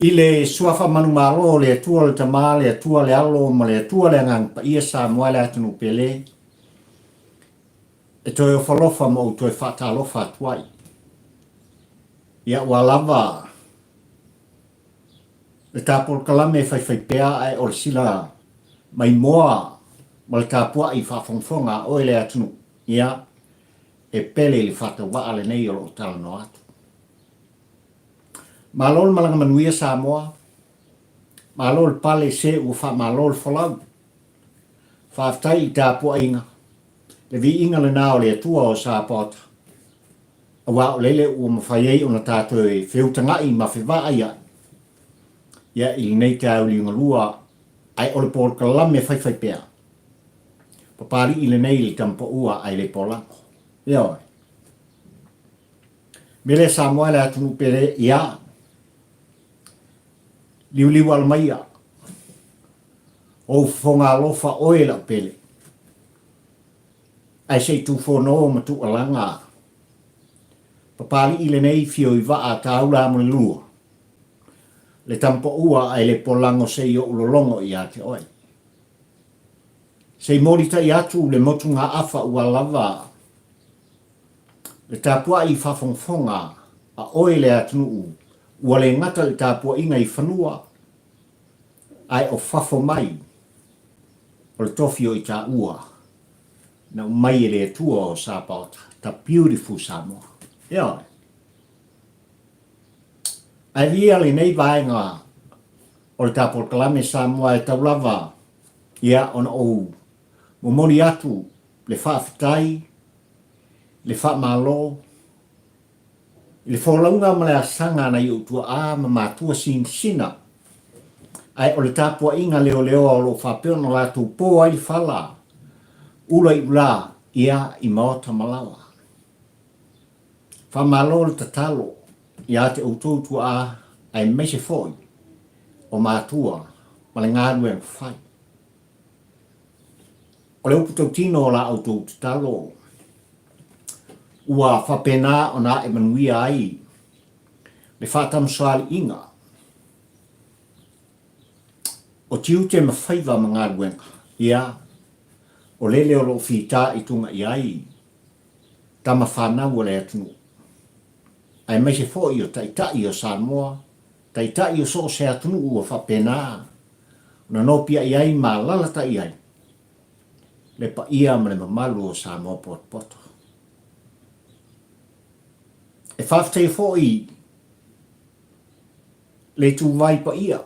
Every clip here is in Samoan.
I le Suafa manumalo o le Atua le Tama, le Atua le Alo ma le Atua le Agaga Paia Samoa e le atunuu pele, e toe ofalofa ma ou toe faatalofa atu ai. Ia ua lava le ta polokalame e faifaipea ae o le sila maimoa ma le tapuai faafogafoga a oe le atunuu, ia, e pele i le faatauvaa lenei o lo o talanoa atu. Malo le malaga manuia Samoa, malo le pale se ua faamalo le folau. Faafetai i tapuaiga, le viiga lena o le Atua o Sapaota, aua o lele ua mafai ai ona tatou feutaga'i ma fevaaia'i ia i lenei taeao liugalua ae o le polokalame faifaipea Papali'i lenei i le tama paua ae le polago. Ioe. Mele Samoa le atunuu pele ia liuliu ala maia ou fofoga alofa oe lau pele ae se i tufono ma tuualaga Papali'i lenei fio i vaa taula mo le lua le tama paua ae le polago se i ou lologo ia te oe. Se i molitai atu le motugaafa ua lava Le tapuai faafogafoga a oe le atunuu ua le gata i le tapuaiga i fanua ae o fafo mai o le tofi o itaua na aumai e le Atua o Sapaota, the beautiful Samoa. Ioe. Ae viia lenei vaega o le ta polokalame Samoa e tau lava ia ona ou momoli atu le faafetai, le faamalo i le folauga ma le asaga a nai ou tuaa ma matua sinasina, ae o le tapuaiga leoleoa o lo o faapea ona latou po ai le fala ula i ula ia i maota ma laoa. Faamalo le tatalo ia te outou tuaa aemaise foi o matua ma le galuega fai. O le upu tautino o la outou tatalo, ua faapena ona ae manuia ai le faatamasoaliiga o tiute ma faiva ma galuega, ia, o lele o lo o fita i tuga i ai tama fanau a le atunuu, aemaise foi o taitai o Samoa, taitai o so o se atunuu ua faapena ona nopiai ai ma alalatai ai le paia ma le mamalu o Samoa potopoto. E faafetaia foi le ituvai paia,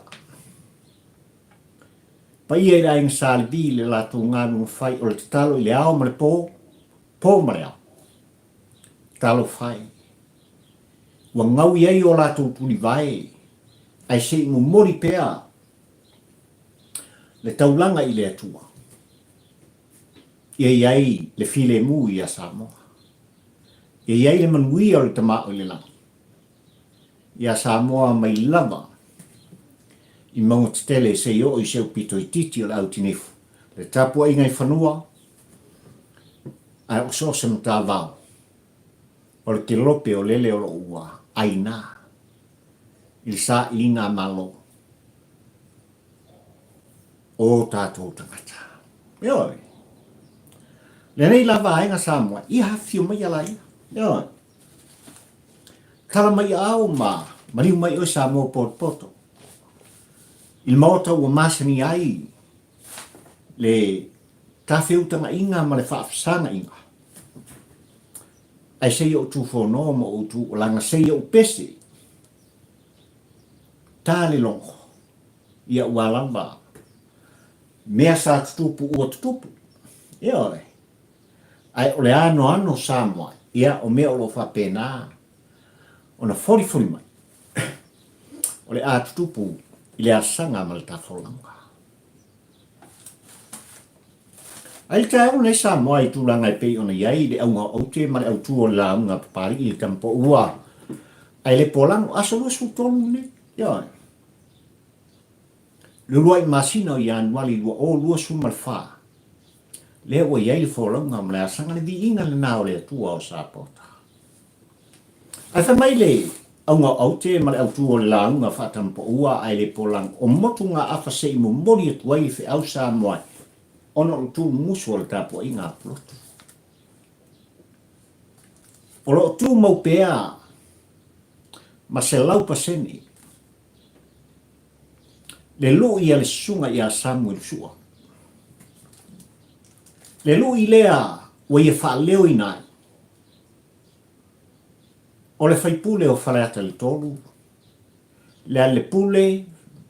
paia i le Aiga Sa Levi i le latou galuega fai o le tatalo i le ao ma le po, po ma le ao. Talofa e, ua gaui ai o latou tulivae ae se i momoli pea le taulaga i le Atua, ia i ai le filemu ia Samoa, ia i ai le manuia o le Tama oi le Lagi ia Samoa mai lava i mauga tetele se i oo i se upito itiiti o le au tinifu, le tapuaiga i fanua ae oseose matavao o le kelope o lele o lo o ua aina i le sailiga a Malo o tatou tagata. Ioe. Lenei la vaega Samoa, ia afifio mai ia laia. Ioe. Tala mai aao ma maliu mai oe Samoa potopoto i le maota ua masani ai le tafeutagaiga ma le faafesagaiga. Ae se i ou tufono ma ou tuulaga, se i ou pese, ta le logo, ia ua lava mea sa tutupu ua tutupu. Ioe. Ae o le anoano Samoa, ia o mea o lo o faapena ona folifoli mai, o le a tutupu i le asaga ma le tafolauga. Ai le taeao lenei Samoa i tulaga e pei ona i ai le auga o aute ma le autu o le lauga a Papali'i i le tama paua ae le polago, aso 23 lenei, ioe, le uluai masina o Ianuari 2024, lea ua i ai le folauga ma le asaga, le viiga lena o le Atua o Sapaota. Ae fai mai le. Auga o Aute ma le autū o le lauga faatamapaua ae le polago o motugaafa se i momoli atu ai le feau Samoa ona o le tuumusu o le tapuaiga a Pulotu. O lo o tumau pea ma 100% le lui a le susuga ia Samuelu Sua. Le lui lea ua ia faaleoina ai o le faipule o Faleata i le 3, Lealailepule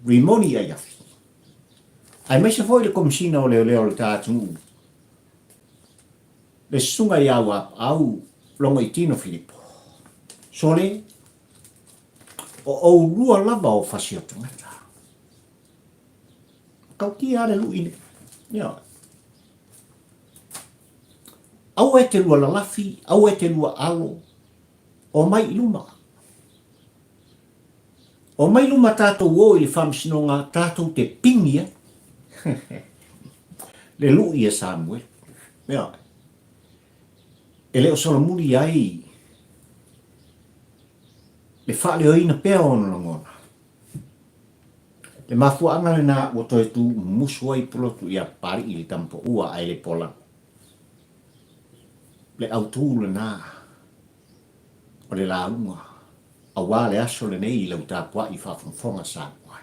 Rimoni Aiafi, aemaise foi le Komesina o Leoleo o le ta atunuu, le Susuga ia Auapaau Logoitino Filipo. Sole, o oulua lava o fasi o tagata. Tautia lava le lui lea. Ioe. Aua e te lua lalafi, aua e te lua alo, omai i luma. Omai i luma tatou o i le faamasinoga tatou te pigi ai. Le lui a Samuelu. Ioe. E le o solomuli ai le faaleoina pea o ona lagona. Le mafuaaga lena ua toe tuumusu ai Pulotu ia Papali'i le tamapaua ae le polago. Le autū lena o le lauga aua le aso lenei i lau tapuai faafogafoga Samoa ai.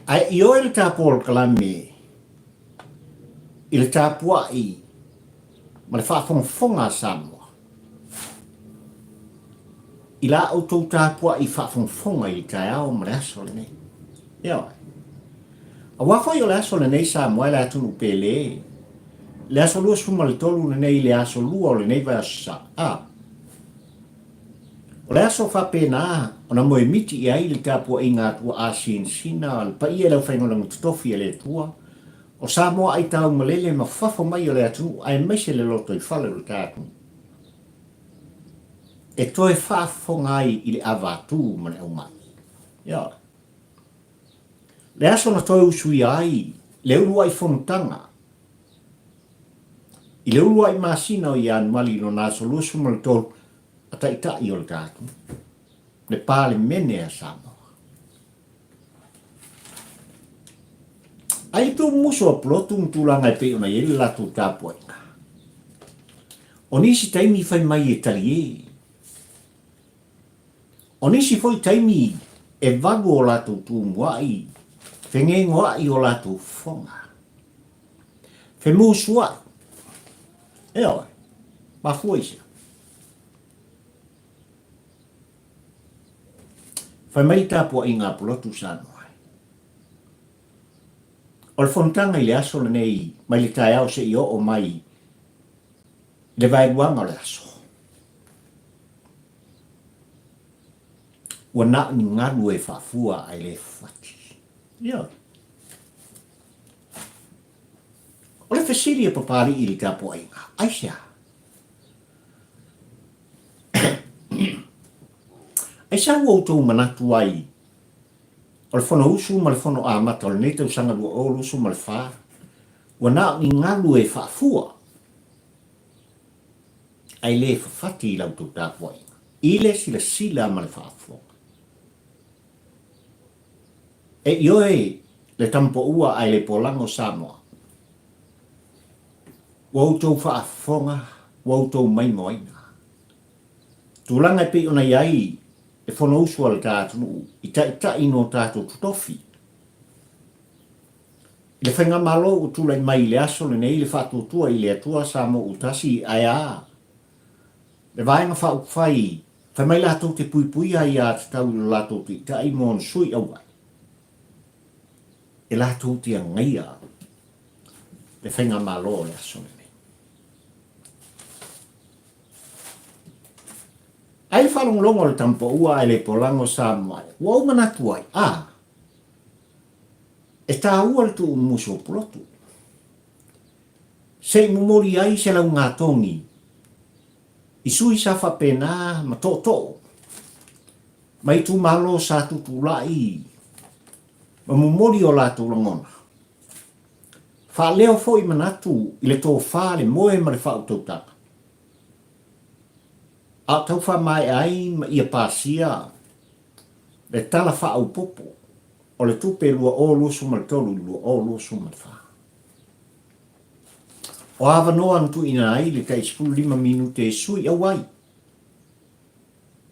Ae ioe le ta polokalame i le tapuai ma le faafogafoga a Samoa i la outou tapuai faafogafoga i le taeao ma le aso lenei. Ioe. Aua foi o le aso lenei Samoa e le atunuu pele, le aso 23 lenei i le aso 2 o lenei vaiaso sa. A. O le aso faapena ona moemiti i ai le tapuaiga a tuaasinasina le paia i le aufaigaluega totofi a le Atua o Samoa aitaumalele ma fafo mai o le atunuu aemaise le lotoifale o le ta atunuu e toe faafofoga ai i le avatu ma le aumai. Ioe. Le aso na toe usuia ai le uluai fonotaga i le uluai masina o Ianuali i lona aso 23 a Taitai o le ta atunuu, le Palemene a Samoa. Ai le tuumusu a Pulotu ma tulaga e pei ona i ai le latou tapuaiga. O nisi taimi fai mai e talie. O nisi foi taimi e valu o latou tumuaʻi, fegegoaʻi o latou fofoga. Femusuaʻi. Ioe, mafua i sea? Fai mai le tapuaiga a Pulotu Samoa. O le fonotaga i le aso lenei mai le taeao seia oo mai i le vaeluaga o le aso. Ua na o ni galu e faafua ae le fafati. Ioe. O le fesili a Papali'i i le tapuaiga, aisea? Aisea ua outou manatu ai o le Fonousu ma le Fono Amata o lenei tausaga 2024 ua na o ni galu e faafua ae le fafati i la outou tapuaiga i le silasila ma le faafofoga? E ioe le tamapaua ae le polago Samoa. Ua outou faafofoga, ua outou maimoaina. Tulaga e pei ona i ai le Fonousu a le ta atunuu i taitai no tatou totofi. I le Faigamalo ua tulai mai i le aso lenei le faatuatua i le Atua Samoa ua tasi ae a le Vaega Faaupufai fai mai latou te puipuia ia tatau i lo latou taitai mo ona sui auai e latou te agaia le Faigamalo o le aso lenei. Ai le faalogologo a le tamapaua ae le polago Samoa ua ou manatu ai, a, e tāua le tuumusu o Pulotu. Se i momoli ai se laugatogi i sui sa faapena ma tootoo ma itumalo sa tutulai ma momoli o latou lagona. Faaleo foi manatu i le tofa, le moe ma le faautautaga, a o tau faamaea ai ma ia pasia le Tala Faaopoopo o le Tupe 2023 i le 2024. O avanoa na tuuina ai le tai 15 minute e sui auai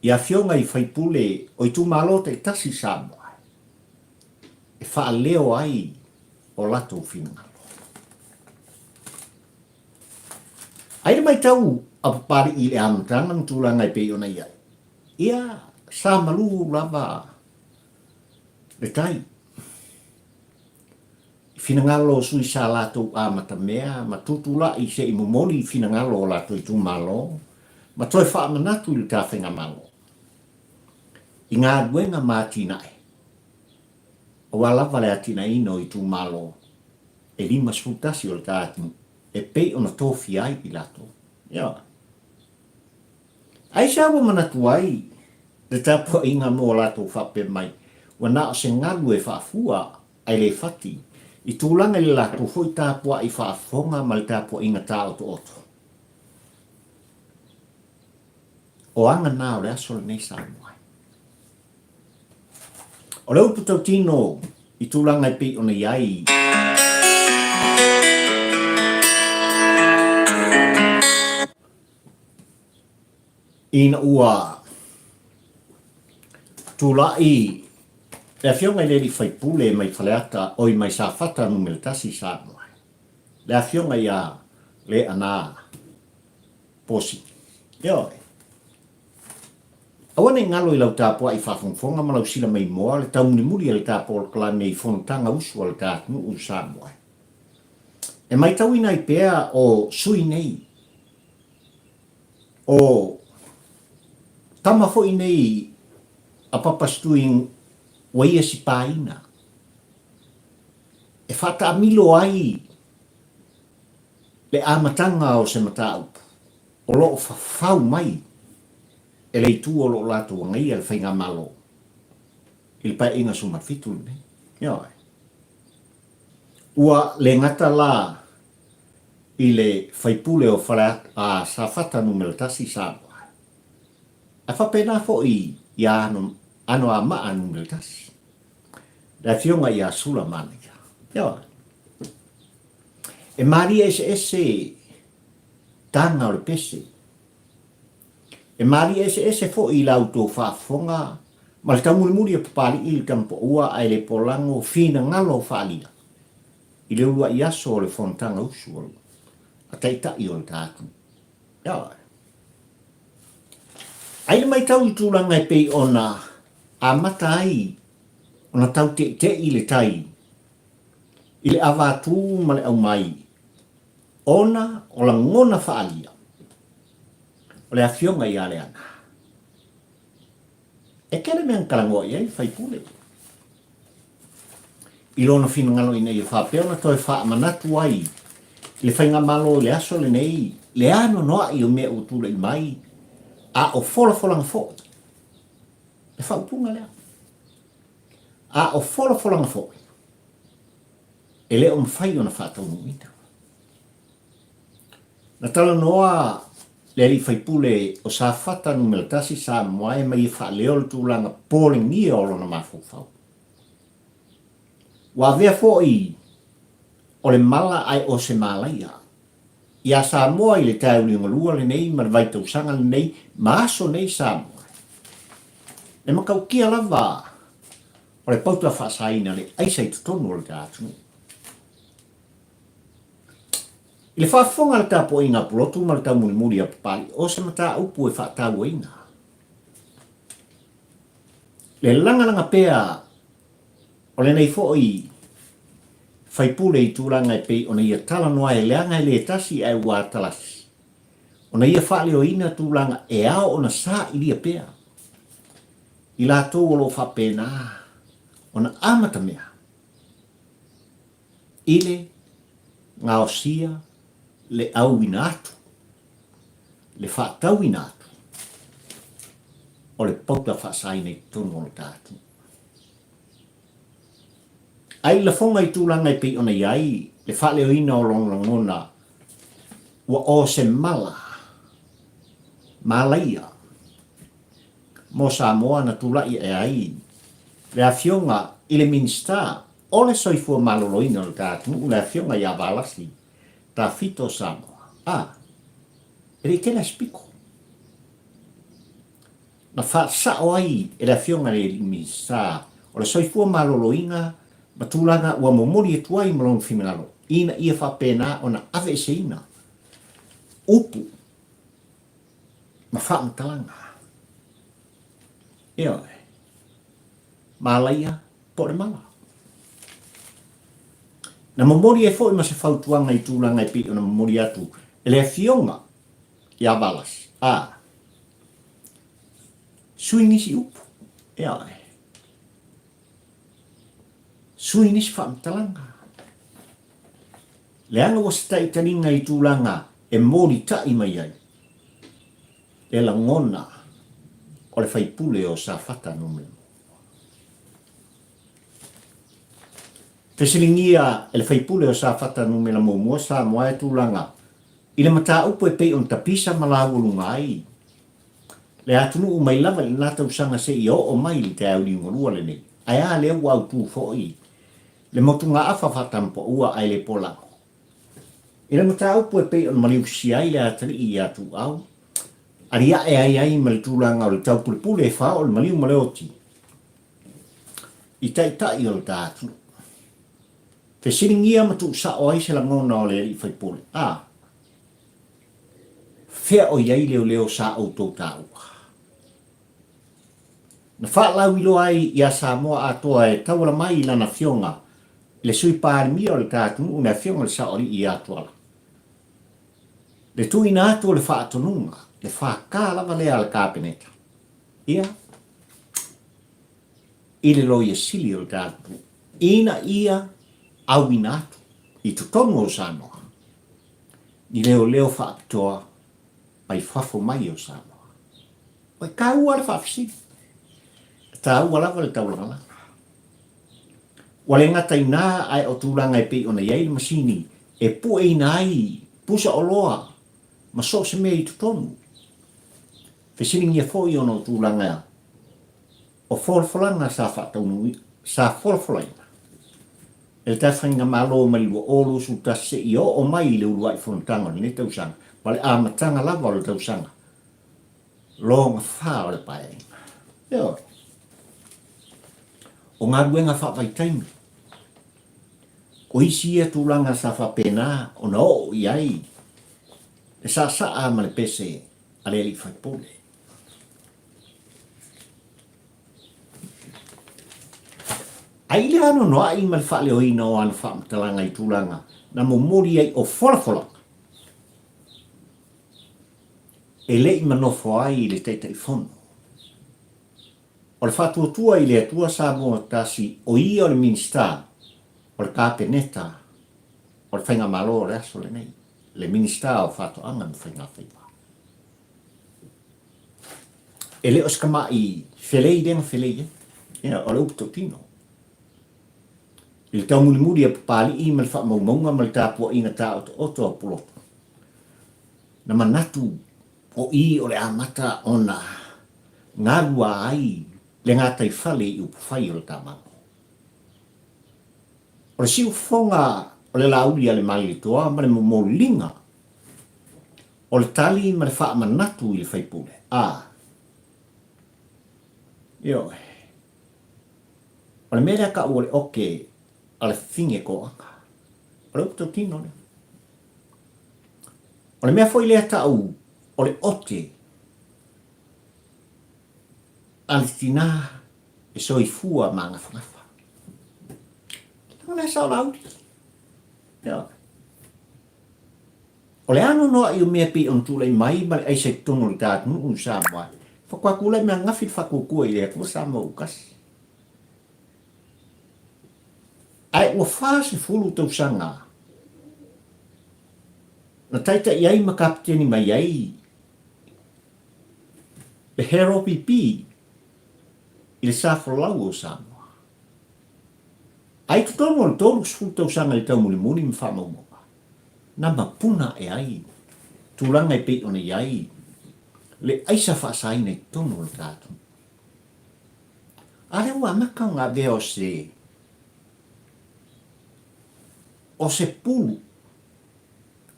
i afioga i faipule o itumalo taitasi i Samoa e faaleo ai o latou finagalo. Ai le matau a Papalii i le amataga ma tulaga e pei ona i ai, ia, sa malu lava le tai i finagalo o sui sa latou amatamea ma tutulai se i momoli finagalo o latou itumalo ma toe faamanatu i le ta faigamalo i galuega ma atinae aua lava le atinaeina o itumalo e 51 o le ta atunuu e pei ona tofia ai i latou. Ioe. Aisea ua manatu ai le tapuaiga mo latou faapea mai, ua na o se galu e faafua ae le fati, i tulaga i le latou foi tapuai faafofoga ma le tapuaiga taotooto? O aga na o le aso lenei Samoa. O le upu tautino i tulaga e pei ona i ai, ina ua tulai le Afioga i le alii faipule mai Faleata, oi mai Safata Nu.1 Samoa, le Afioga ia Leaana Posi. Ioe. Aua ne i galo i lau tapuai faafogafoga ma lau sila maimoa le taumulimuli a le ta polokalame i fonotaga usu a le ta atunuu o Samoa. E maitauina ai pea o sui nei, o tama foi nei a Papa Stewing ua ia sipaina e faataamilo ai le amataga o se mataupu o lo o fafau mai e le itu o lo o latou agaia le Faigamalo i le Paeaiga 17 lenei. Ioe. Ua le gata la i le faipule o Faleata, Safata Nu.1 Samoa, ae faapena foi ia Anoamaa Nu.1, le Afioga ia Sula Manaia. Ioe. E malie eseese taga o le pese. E malie eseese foi i la outou faafofoga ma le taumulimuli o Papalii i le tamapaua ae le polago finagalo faaalia i le uluai aso o le fonotaga usu a Taitai o le ta atunuu. Ioe. Ai le maitau i tulaga e pei ona amata ai ona tau teitei le tai i le avatū ma le aumai ona o lagona faaalia o le Afioga ia Leana. E tele mea na talanoa i ai le faipule i lona finagalo ina ia faapea ona toe faamanatu ai i le Faigamalo i le aso lenei le anoanoai o mea ua tulai mai, a o folafolaga foi le faaupuga lea. A o folafolaga foi e le o mafai ona faataunuuina. Na talanoa le alii faipule o Safata Nu.1 Samoa ma ia faaleo le tulaga polegia o lona mafaufau. Ua avea foi o le mala ae o se malaia iā Samoa i le taeuliugalua lenei ma le vaitausaga lenei ma aso nei Samoa. E matautia lava o le pauta faasaina le aisa i totonu o le ta atunuu. I le faafofoga a le tapuaiga a Pulotu ma le taumulimuli a Papalii, o se mataupu e faatauaina le lagalaga pea o lenei foi faipule i tulaga e pei ona ia talanoa e leaga e le tasi ae ua atalasi ona ia faaleoina tulaga e ao ona sailia pea i latou o lo o faapena ona amatamea i le gaosia, le auina atu, le faatauina atu o le pauta faasaina i totonu o le ta atunuu. Ai lafoga i tulaga e pei ona i ai le faaleoina o lona lagona ua o se mala malaia mo Samoa na tulai ae ai le Afioga i le Minisita o le Soifua Maloloina o le ta atunuu, le Afioga ia Valasi Tafito Samoa. A, e le i tele a se piko. Na faasao ai e le Afioga i le Minisita o le Soifua Maloloina ma tulaga ua momoli atu ai ma lona finagalo ina ia faapena ona aveeseina upu ma faamatalaga. Ioe. Malaia po o le mala. Na momoli ai foi ma se fautuaga i tulaga e pei ona momoli atu e le Afioga ia Valasi, a sui nisi upu, ioe, sui nisi faamatalaga. Leaga ua se taitaliga i tulaga e molitai mai ai le lagona o le faipule o Safata numera. Fesiligia e le faipule o Safata numera muamua Samoa e tulaga i le mataupu e pei ona tapisa ma laualuga ai le atunuu mai lava i lena tausaga seia oo mai i le taeao liugalua lenei. Ae a lea ua autu foi le motugaafa faatampaua ae le polago i le mataupu e pei ona maliusia ai le atalii ia Tuuau, aliae ai ai ma le tulaga o le taupulepule e faaoo le maliu ma le oti i taitai o le ta atunuu. Fesiligia ma tuusao ai se lagona o le alii faipule, a fea o i ai leoleo sa outou taua? Na faalauiloa ai ia Samoa atoa e tauala mai i lana afioga i le Sui Palemia o le ta atunuu le afioga i le Saoalii ia Tuala. Le tuuina atu o le faatonuga, le FK lava lea a le Kapeneta, ia, i le Loia Sili o le ta atunuu, ina ia auina atu i totonu o Samoa ni leoleo faapitoa mai fafo mai o Samoa. Ua taua le faafesili. E taua lava le taulagalaga. Ua le gata i ina ae o tulaga e pei ona i ai le masini e pueina ai pusa oloa ma so o se mea i totonu. Fesiligia foi ona o tulaga o folafolaga sa faataunuuina, sa folafolaina e le Taifaigamalo mai le 2021 seia oo mai i le uluai fonotaga o lenei tausaga ma le amataga lava o le tausaga logafa o le Paeaiga. Ioe. O galuega faavaitaimi, o isi ia tulaga sa faapena ona oo i ai le saasaa ma le pese a le alii faipule. Ai i le anoanoai ma le faaleoina o ana faamatalaga i tulaga na momoli ai o folafolaga e le i manofo ai i le Taitaifono. O le faatuatua i le Atua Samoa Tasi o ia o le Minisita o le Kapeneta o le Faigamalo o le aso lenei, le Minisita o Faatoaga ma Faigafaiva. E le o se tamai felei lea na felei ai. Ia, o le upu tautino. I le taumulimuli a Papalii ma le faamaumauga ma le tapuaiga taotooto a Pulotu, na manatu o i o le amata ona galua ai le gataifale i upufai o le Tamalo. O le siufofoga o le Laauli a le Malietoa ma le momoliga O le tali ma le faamanatu i le faipule, a. Ioe. O le mea lea tau o le oke a le fine toaga. O le upu tautino lea. O le mea foi lea tau o le ote a le tinā e soifua magafagafa. Leaga lea sa o Laauli. Ioe. O le anoanoai o mea pei ona tulai mai ma le aisa i totonu o le ta atunuu i Samoa, faatoa tulai mai ananafi le faatuatua i le Atua Samoa ua tasi. Ae ua 40 tausaga na taitai ai ma kapeteni mai ai le Hero PP i le sa folau o Samoa. Ae i totonu o le 30 tausaga i le taumulimuli ma faamaumauga, na mapuna ae ai tulaga e pei ona i ai le aisa faasaina i totonu o le ta atunuu. A lea ua amata ona avea o se o se pulu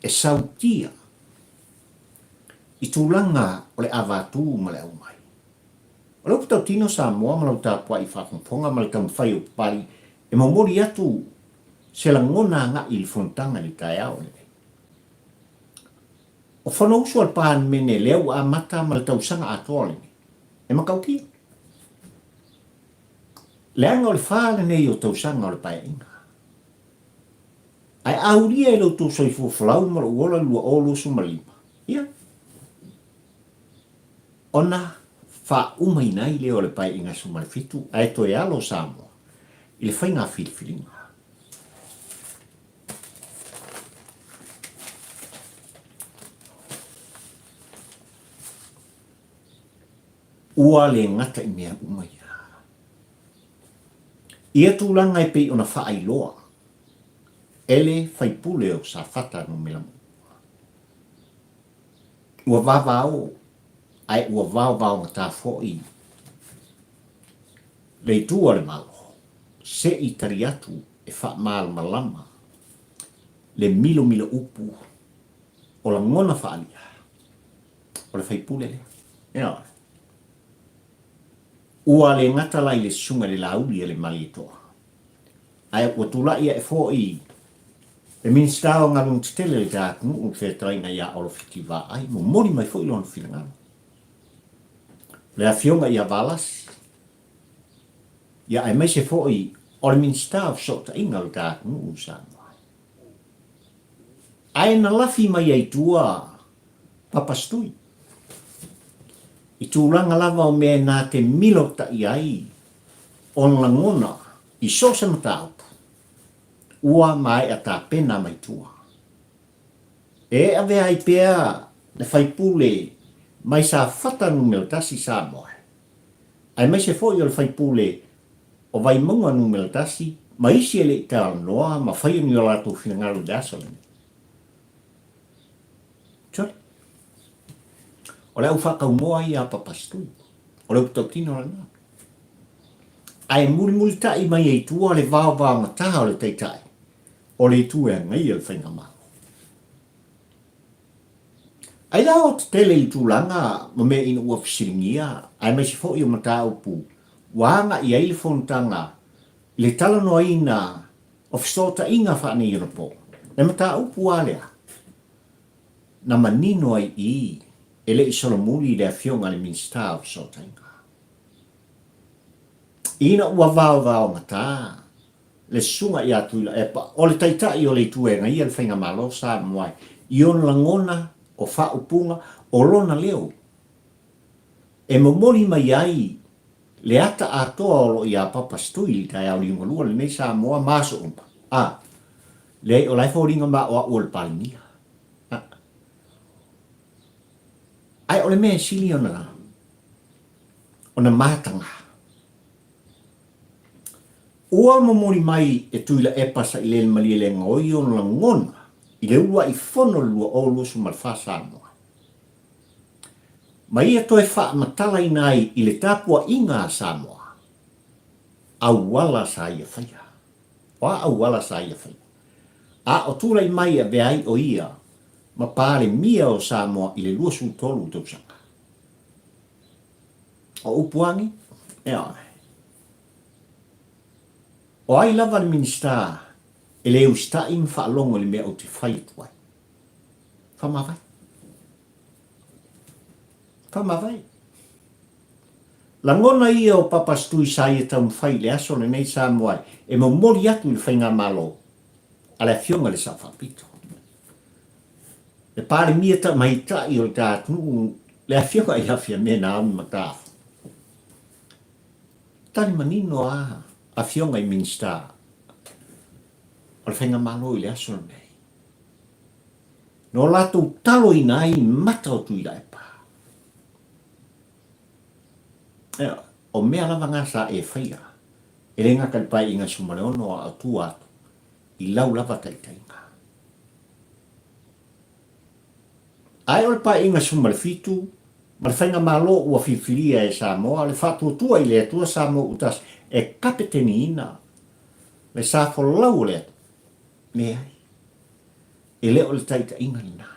e sautia i tulaga o le avatu ma le aumai. O le upu tautino Samoa ma lau tapuai faafogafoga ma le taumafai o Papalii e momoli atu se lagona agai i le fonotaga i le taeao lenei. O Fonousu a le Palemene lea ua amata ma le tausaga atoa lenei, e matautia. Leaga o le fa lenei o tausaga o le Paeaiga. Ae a ulia e lo outou soifua folau ma lou ola i le 2025, ia, ona faaumaina ai lea o le Paeaiga 17 ae toe alo Samoa i le faiga filifiliga. Ua le gata i mea uma ia. Ia tulaga e pei ona faailoa e le faipule o Safata numera muamua. Ua vavao ae ua vaovaogata foi le itu a le Malo se i tali atu e faamalamalama le milomilo upu o lagona faaalia o le faipule lea. Ioe. Ua le gata la i le susuga i le Laauli a le Malietoa, ae ua tulai ae foi le Minisita o Galuega Tetele a le ta atunuu i le fetalaiga ia Olo Fiti Vaai, momoli mai foi lona finagalo. Le Afioga ia Valasi, ia aemaise foi o le Minisita o Fesootaiga o le ta atunuu i Samoa. Ae na lafi mai ai tua Papastui. I tulaga lava o mea na te milotaia ai ona lagona i so o se mataupu, ua maea tapena mai tua. E avea ai pea le faipule mai Safata numera tasi Samoa, aemaise foi o le faipule o Vaimauga numera tasi ma isi e le i talanoa ma faia ni o latou finagalo i le aso lenei. Sole. O le au faataumoa ia a Papastui. O le upu tautino lena. Ae mulimulitai mai ai tua le vaovaogata o le taitai o le itu e agaia le faigamalo. Ai la o tetele i tulaga ma mea ina ua fesiligia, aemaise foi o mataupu ua agai ai le fonotaga i le talanoaina o fesootaiga faaneionapo, le mataupu a lea na manino ai i e le i solomuli le Afioga i le Minisita o Fesootaiga. Ina ua vaovaogata le Susuga ia Tuilaepa, o le Taitai o le Itu e Agaia le Faigamalo Samoa i ona lagona, o faaupuga, o lona leo, e momoli mai ai le ata atoa o lo o iā Papa Stui i le taeao liugalua lenei Samoa ma aso uma. A, leai o la e foliga ma o au o le Palemia. A, ae o le mea e sili ona, ona mataga. Ua momoli mai e Tuilaepa Sailele Malielegaoi ona lagona i le uluai fono i le 2024 Samoa. Ma ia toe faamatalaina ai i le tapuaiga a Samoa, auala sa ia faia. O a auala sa ia faia? A o tulai mai e avea ai o ia ma Palemia o Samoa i le 23 tausaga. O upu agi? Ioe. O ai lava le Minisita e le usitai ma faalogo i le mea ou te fai atu ai? Faamavae. Faamavae. Lagona ia o Papastui sa ia taumafai i le aso lenei Samoa e momoli atu i le Faigamalo a le Afioga i le Sao Faapito. Le Palemia tamaitai o le ta atunuu, le Afioga ia Fiame Naomi Mataafa. Tali manino a Afioga i Minisita o le Faigamalo i le aso lenei. Na o latou taloina ai mata o Tuilaepa. Ioe, o mea lava na sa e faia. E le gata i le Paeaiga 16 a o tua atu i lau lava taitaiga. Ae o le Paeaiga 17 ma le Faigamalo ua filifilia e Samoa le Faatuatua i le Atua Samoa ua tasi e kapeteniina le sa folau o le atunuu. Leai, e le o le taitaiga lena.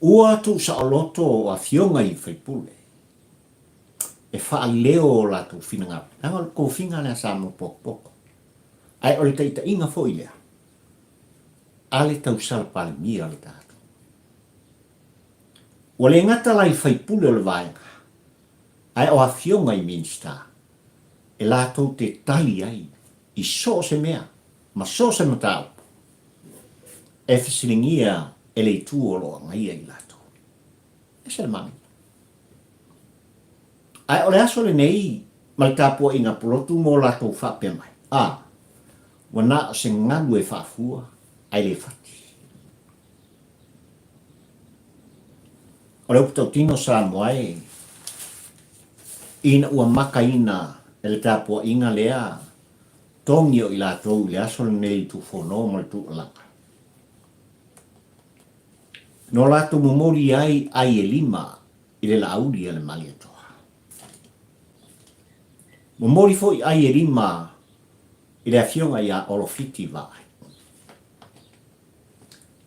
Ua tuusaoloto o afioga i faipule e faaleo o latou finagalo, leaga o le tofiga lea a Samoa potopoto, ae o le taitaiga foi lea a le tausala Palemia o le tatou. Ua le gata la i faipule o le vaega, ae o afioga i Minisita e latou te tali ai i so o se mea ma so o se mataupu e fesiligia e le itu o lo o agaia i latou. Ese le manaia. Ae o le aso lenei ma le tapuaiga pulotu mo latou faapea mai, A, ua na o se galu e faafua ae le fati. O le upu tautino Samoa e, ina ua makaina e le tapuaiga lea togi o i latou i le aso lenei i Tufono ma le Tualaga. No latou momoli ai ai e lima i le laauli a le Malietoa. Momoli foi ai e lima i le afioga ia Olofiti Vaai.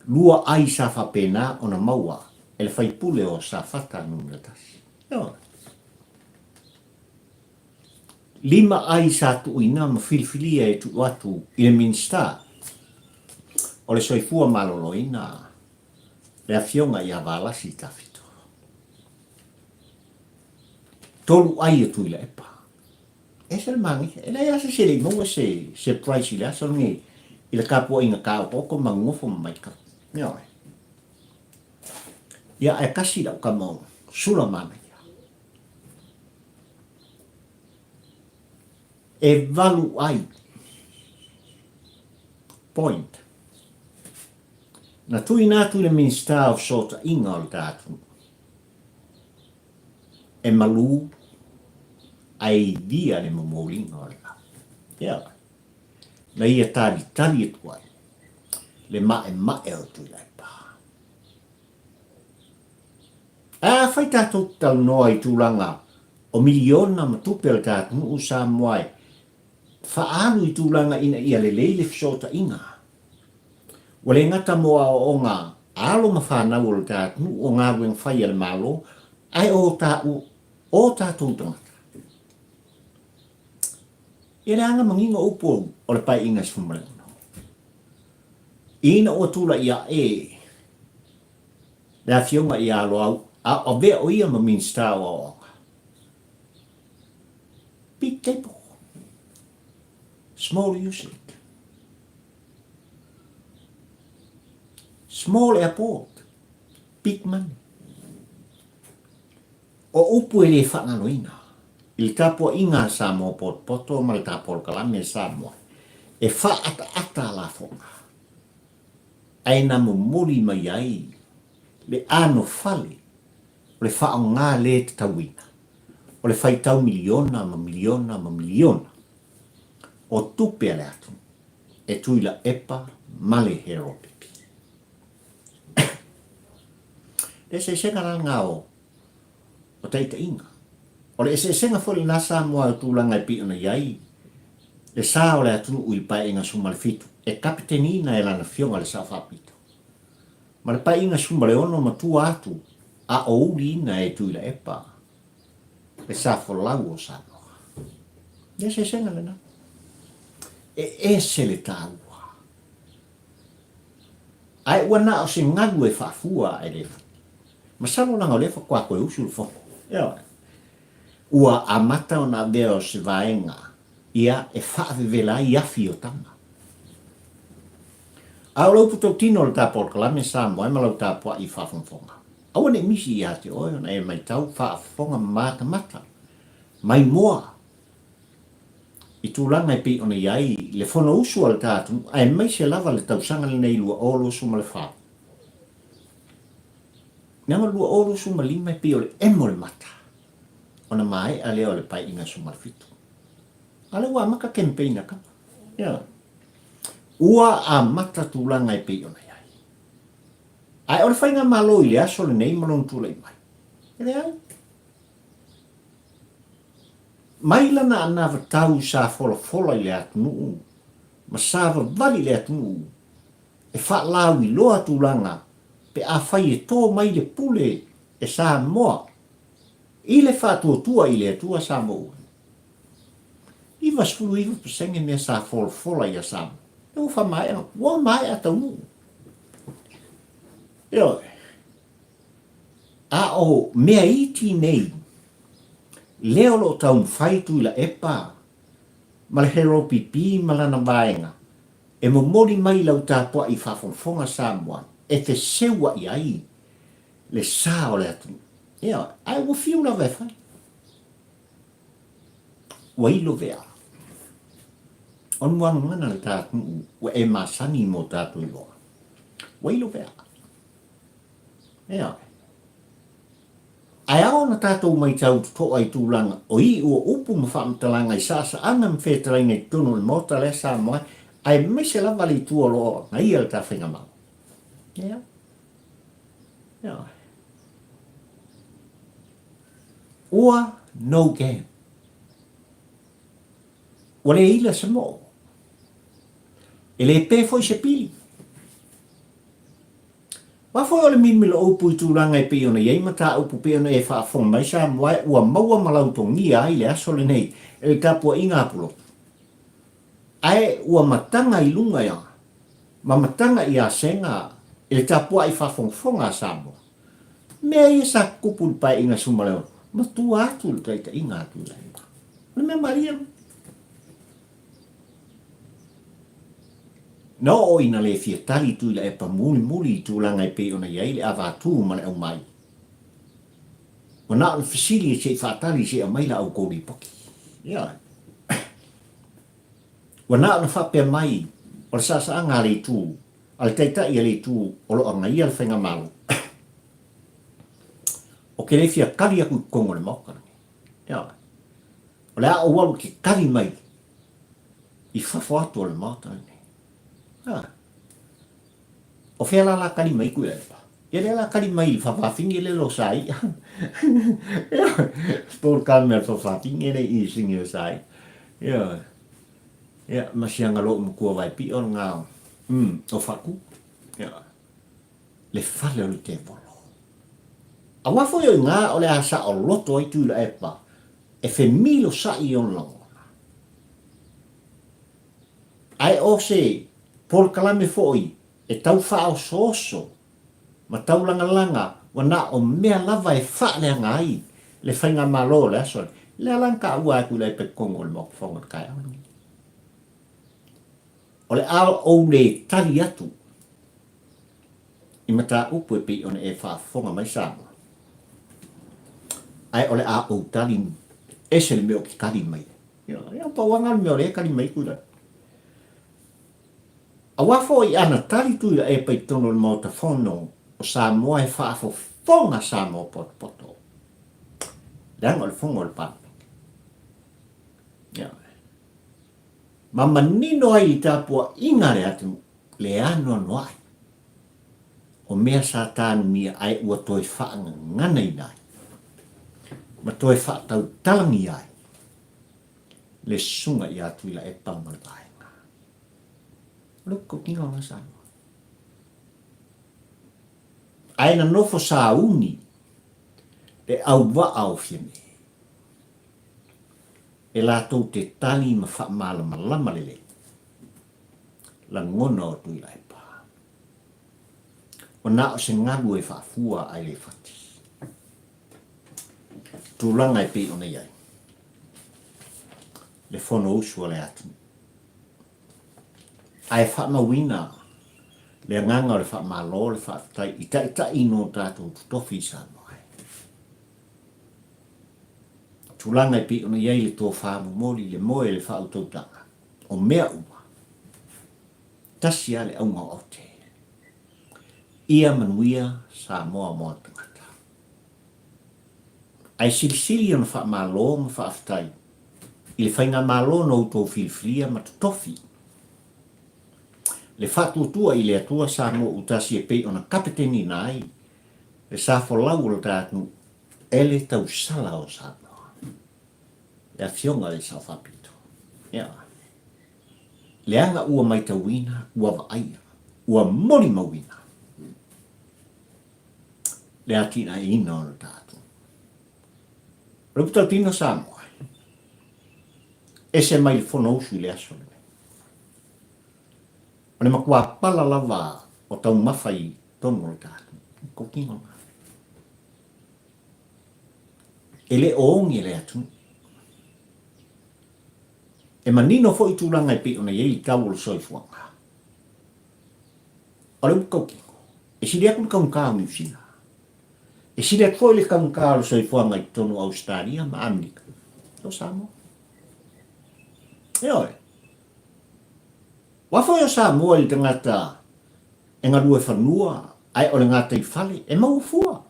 Lua ai sa faapena ona maua e le faipule o Safata Nu.1. Ioe. Lima ai sa tuuina ma filifilia e tuu atu i le Minisita o le Soifua Maloloina, le Afioga ia Valasi Tafito. Tolu ai e Tuilaepa. Ese le manaia. E leai lava se isi e le i maua se surprise i le aso lenei i le tapuaiga taotooko ma nonofo ma maitau. Ioe. Ia, ae tasi lau tama o Sula manaia. E valu ai. Point. Na tuuina atu i le Minisita o Fesootaiga o le ta atunuu. E malū ae ivia le momoliga o le lau. Ioe. Na ia talitali atu ai le maʻemaʻe o Tuilaepa. Ae afai tatou te talanoa i tulaga o miliona ma tupe a le ta atunuu Samoa e faaalu i tulaga ina ia lelei le fesootaiga, ua le gata mo aoaoga a alo ma fanau o le ta atunuu o galuega fai a le Malo, ae o o tatou tagata. Ia leaga manino upu o le Paeaiga 16. Ina ua tulai aʻe le afioga ia Loau a o avea o ia ma Minisita o Aoaoga, big table, small usage, small airport, big money. O upu e le faagaloina i le tapuaiga a Samoa potopoto ma le tapolokalame a Samoa e faaataata lafoga ae na momoli mai ai le anofale o le faaaoga le tatauina o le faitau miliona ma miliona ma miliona o tupe a le atunuu e Tuilaepa ma le Heropipi. Le eseesega la lena o o taitaiga. O le eseesega foi lena Samoa o tulaga e pei ona i ai le sa o le atunuu i le Paeaiga 17 e kapeteniina e lana Afioga le Sao Faapito ma le Paeaiga 16 ma tua atu a o uliina e Tuilaepa le sa folau o Samoa. Le eseesega lena. E ese le taua. Ae ua na o se galu e faafua ae le fati. Masalo leaga o lea faatoa toe usu le fono. Ioe. Ua amata ona avea o se vaega ia e faavevela ai afi o tama. A o le upu tautino o le ta polokalame Samoa e ma lau tapuai i faafogafoga. Aua ne i misi ia te oe ona e maitau faafofoga matamata mai moa i tulaga e pei ona i ai le Fonousu a le ta atunuu aemaise lava le tausaga lenei 2024. Leaga o le 2025 e pei o le emo o le mata ona maea lea o le Paeaiga 17. A lea ua amata campaign a Kapa. Ioe. Ua amata tulaga e pei ona i ai. Ae o le Faigamalo i le aso lenei ma lona tulai mai, e leai. Mai lana anavatau sa folafola i le atunuu ma savavali i le atunuu e faalauiloa tulaga pe afai e to mai le pule e Samoa i le faatuatua i le Atua Samoa ua 99% mea sa folafola ia Samoa lea ua faamaea ua maea taunuu. Ioe. A o mea iti nei lea o lo o taumafai Tuilaepa ma le Harold Pipi ma lana vaega e momoli mai i lau tapuai faafogafoga Samoa e feseua'i ai le sa o le atunuu. Ioe, ae ua fiu lava e fai. Ua ilo vea. O le muagagana le ta atunuu ua e masani mo tatou iloa. Ua ilo vea. Ioe. Ae ao ona tatou maitau totoa i tulaga o iu o upu ma faamatalaga i saasaaga ma fetalaiga i totonu o le Maota lea Samoa aemaise lava le itu o lo o agaia le ta Faigamalo. Ia. Ioe. Ua no game. Ua le ila se moo. E le pe foi se pili. Aua foi o le milimilo upu i tulaga e pei ona i ai mataupu pei ona e faafofoga mai Samoa e ua maua ma lautogia ai le aso lenei e le tapuaiga a Pulotu. Ae ua mataga i luga ia ma mataga i Asega e le tapuai faafogafoga a Samoa. Mea ia sa tutupu i le paeaiga Sumaleono, matua atu i le taitaiga a Tuilaepa. O le mea malie lea. Na oo ina le fia tali Tuilaepa mulimuli i tulaga e pei ona i ai le avatū ma le aumai. Ua na ona fesili se i faatali se i aumai la outou lipoti. Ioe. Ua na ona faapea mai o le saasaaga a le itu, a le taitai a le itu o lo o agaia le Faigamalo. Ou te le fia tali atu i totonu o le Maota lenei. Ioe. O le a ou alu e te tali mai i fafo atu o le Maota lenei. Ioe. O fea la la tali mai Tuilaepa? Ia lea la tali mai i le faafafine lea o Saia. Ioe. Polokalame a le faafafine lea i sini o Saia. Ioe. Ia, ma si agalo'u matua vaepi'o lena o, mm, o Fatu. Ioe. Le fale o le tevolo. Aua foi o iga o le a saoloto ai Tuilaepa e femilosa'i i ona lagona. Ae o se polokalame foi e tau faaosooso ma taulagalaga ua na o mea lava e faaleaga ai le faigamalo o le aso lenei. Lea la na taua atu i Laipa i totonu o le Maota Fono i le taeao lenei. O le a ou le tali atu i mataupu e pei ona e faafofoga mai Samoa, ae o le a ou tali ese le mea ou te tali mai ai. Ia, pau lava lena o le mea o lea e tali mai ai Tuilaepa. Aua foi ana tali Tuilaepa i totonu o le Maota Fono o Samoa e faafofoga Samoa potopoto, leaga o le Fono a le Palemene. Ia. Ma manino ai i tapuaiga a le atunuu le anoanoai o mea sa tanumia ae ua toe faagaganaina ai ma toe faatautalagia ai le susuga ia Tuilaepa ma le vaega. O le upu o lena Samoa. Ae na nofo sauni le auvaa o Fiame e latou te tali ma faamalamalama lelei lagona o Tuilaepa. Ua na o se galu e faafua ae le fati. Tulaga e pei ona i ai le Fonousu a le atunuu. Ae faamauina le agaga o le faamalo, le faafetai i taitai no tatou totofi i Samoa ai. Tulaga e pei ona i ai le tofa momoli, le moe, le faautautaga, o mea uma, tasi lava le auga o aute. Ia manuia Samoa mo ana tagata. Ae silisili ona faamalo ma faafetai. I le Faigamalo na outou filifilia ma totofi le faatuatua i le Atua Samoa Utasi e pei ona kapeteniina ai le sa folau o lo ta atunuu e le tausala o Samoa. Le Afioga i le Sao Faapito. Ia. Leaga ua maitauina, ua vaaia, ua molimauina le atinaeina o lo ta atunuu. O le upu tautino Samoa, ese mai le Fonousu i le aso lenei. O le matua pala lava o taumafa i totonu o le tatou tautino lena. E le o oge le atunuu. E manino foi tulaga e pei ona i ai le tau o le soifuaga. O le upu tautino, e sili atu le taugata o Niu Sila. E sili atu foi le taugata o le soifuaga i totonu o Ausetalia ma Amerika o Samoa. Ioe. Aua foi o Samoa i le tagata e galue fanua ae o le gataifale e maua fua.